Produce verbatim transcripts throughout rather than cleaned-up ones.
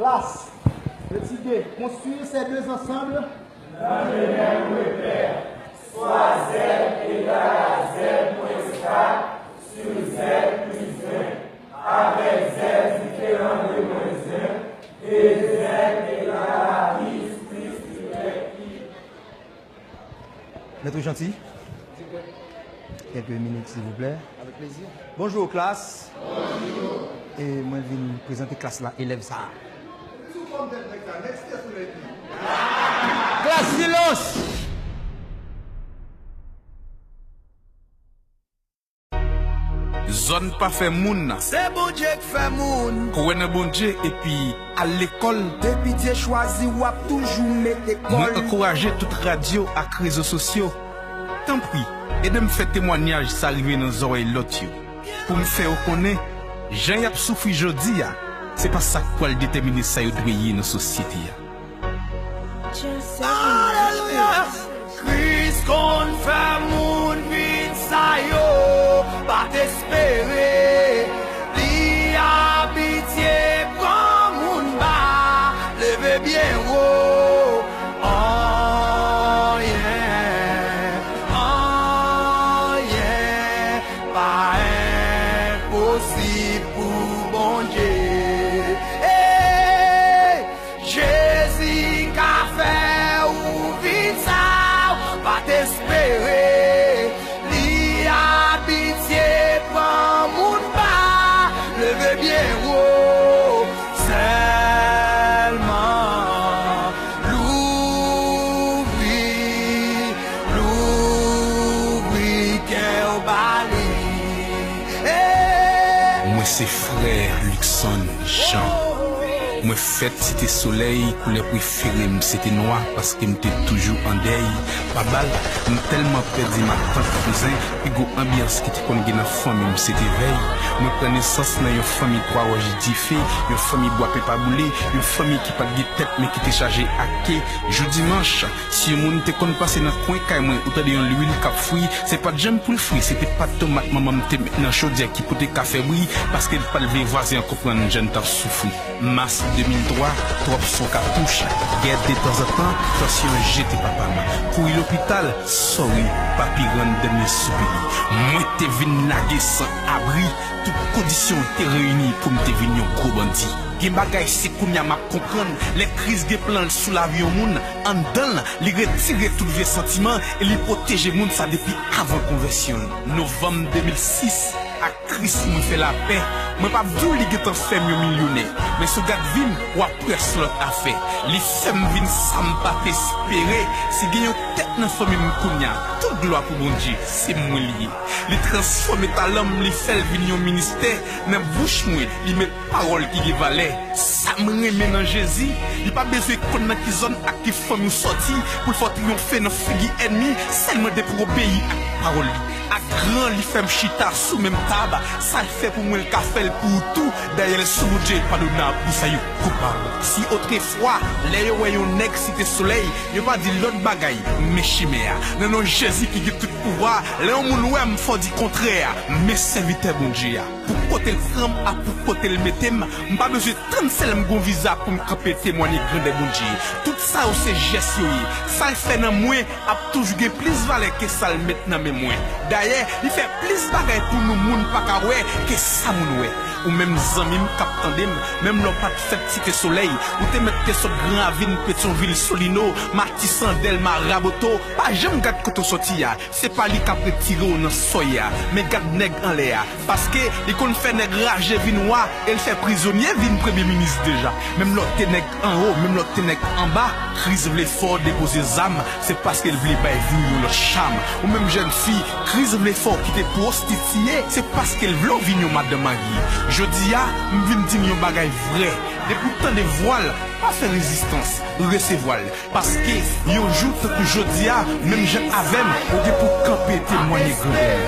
Klas, etide, konstwi ces deux ensembles. Dans le même repère, soit Z égale à Z moins quatre sur Z plus vingt, avec Z différent de moins un, et Z égale à X plus Y. Maître Jeanty, quelques minutes, s'il vous plaît. Avec plaisir. Bonjour, classe. Bonjour. E mwen vin prezante klas la, elèv sa a. Klas, silans! Zòn pa fè moun. Se Bondye k fè moun. Kwè nan Bondye epi al lekòl. Depi Dye chwazi w, w ap toujou mete kò l. Mwen ankouraje tout radyo ak rezo sosyo, tanpri, ede m fè temwanyaj sa rive nan zòrèy lòt yo, pou m fè yo konnen jan y ap soufri jodi a, se pa sa k pral detèmine sa yo dwe ye nan sosyete a. Alelouya! Kris konn fè moun vin sa yo pa t espere. Li abitye pran moun ba, leve byen wo. Anyen, anyen pa enposib pou Bondye. Hey! Jezi ka fè ou vin sa ou pa t espere. Li abitye pran moun ba, leve byen wo. Sèlman louvri, louvri kè w ba li. Hey! Mwen se frè Luckson Jean. Mwen fèt Site Solèy, koulè prefere m se te nwa, paske m te toujou an dèy. Pa bal, m tèlman pèdi matant kouzen, pi gwo anbyans ki te konn gen nan fanmi m se te vèy. Mwen pran nesans nan yon fanmi twa wòch dife, yon fanmi bwa pepa boule, yon fanmi ki pa t gen tèt men ki te chaje ak ke. Jou dimanch, si yon moun te konn pase nan kwen kay mwen ou tande yon lwil k ap fri, se pa t janm pou l fri, se te pat tomat manman m te met nan chodyè ki pote kafe bri, paske l pa t vle vwazen an konprann jan n t ap soufri. Mas de mil twa, twòp son katouch, gè detanzantan, tansyon jete papa m. Kouri lopital, sòri, papi rann dènye soupi li. Mwen te vin lage san abri, tout kondisyon te reyini pou m te vin yon gwo bandi. Gen bagay se kounye a m ap konprann, lè Kris gen plan l sou lavi yon moun, anndan l, li retire tout vye santiman e li pwoteje moun sa depi avan konvèsyon l. Novanm de mil sis, ak Kris mwen fè lapè. Mwen p ap di w li gentan fè m yon milyonè, men si w gad vi m, w ap wè s lòt afè. Li fè m vin sa m pa t espere. Si gen yon tèt nan fanmi m kounye a, tout glwa pou Bondye, se mwen li ye. Li transfòme talan m, li fè l vin yon ministè. Nan bouch mwen, li met pawòl ki gen valè. Sa m renmen nan Jezi, li pa bezwen konn nan ki zòn ak ki fanmi w sòti pou l fè w triyonfe nan figi ènmi, sèlman depi w obeyi ak pawòl li. Ak gran li fè m chita sou menm tab, sa l fè pou mwen l ka fè l pou ou tou. Dayè l sou Bondye padonab pou sa yo koupab. Si otrefwa, lè yo wè yon nèg Site Solèy, yo pa di lòt bagay, men chimè a. Nan non Jezi ki gen tout pouvwa, lè yon moun wè m fò di kontrè a, men sèvitè Bondye a. Pou kote l pran m ak pou kote l mete m, m pa bezwen tann se lè m gon viza pou m kanpe temwanye grandè Bondye. Tout sa yo se jès yo ye. Sa l fè nan mwen ap toujou gen plis valè ke sa l met nan men mwen. Dayè, li fè plis bagay pou nou moun pa ka wè ke sa moun wè. Ou menm zanmi m k ap tande m, menm lè w pa t fèt Site Solèy, ou te mèt te sot Gran Ravin, Petyonvil, Solino, Matisan, Dèlma, Raboto, pa janm gad kote w sòti a. Se pa li k ap retire w nan sòy a, men gad nèg anlè a. Paske li konn fè nèg raje vin wa, e l fè prizonye vin premye minis deja. Menm lè w te nèg anwo, menm lè w te nèg anba, Kris vle fè w depoze zam, se paske l vle bay vi w yon lòt cham. Ou menm jèn fi, Kris vle fè w kite pwostitiye, se paske l vle w vin yon madan marye. Jodi a, m vin di n yon bagay vrè. Depi w tande vwa l, pa fè rezistans, resevwa l. Paske yon jou tankou jodi a, menm jan avè m, ou gen pou kanpe temwanye grandè l.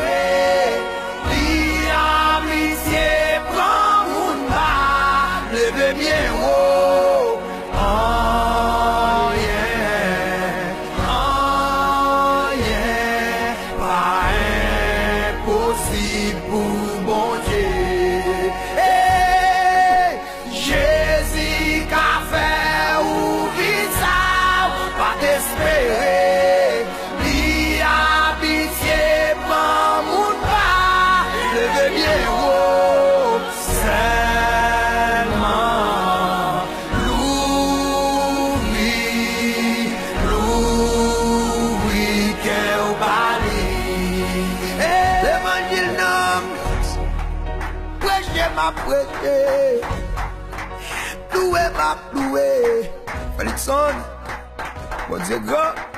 Li abitye pran moun ba, leve byen wo. Anyen, anyen pa enposib pou Bondye. Hey! Jezi ka Preche m ap preche, louwe m ap louwe. Felixson, Bondye gran.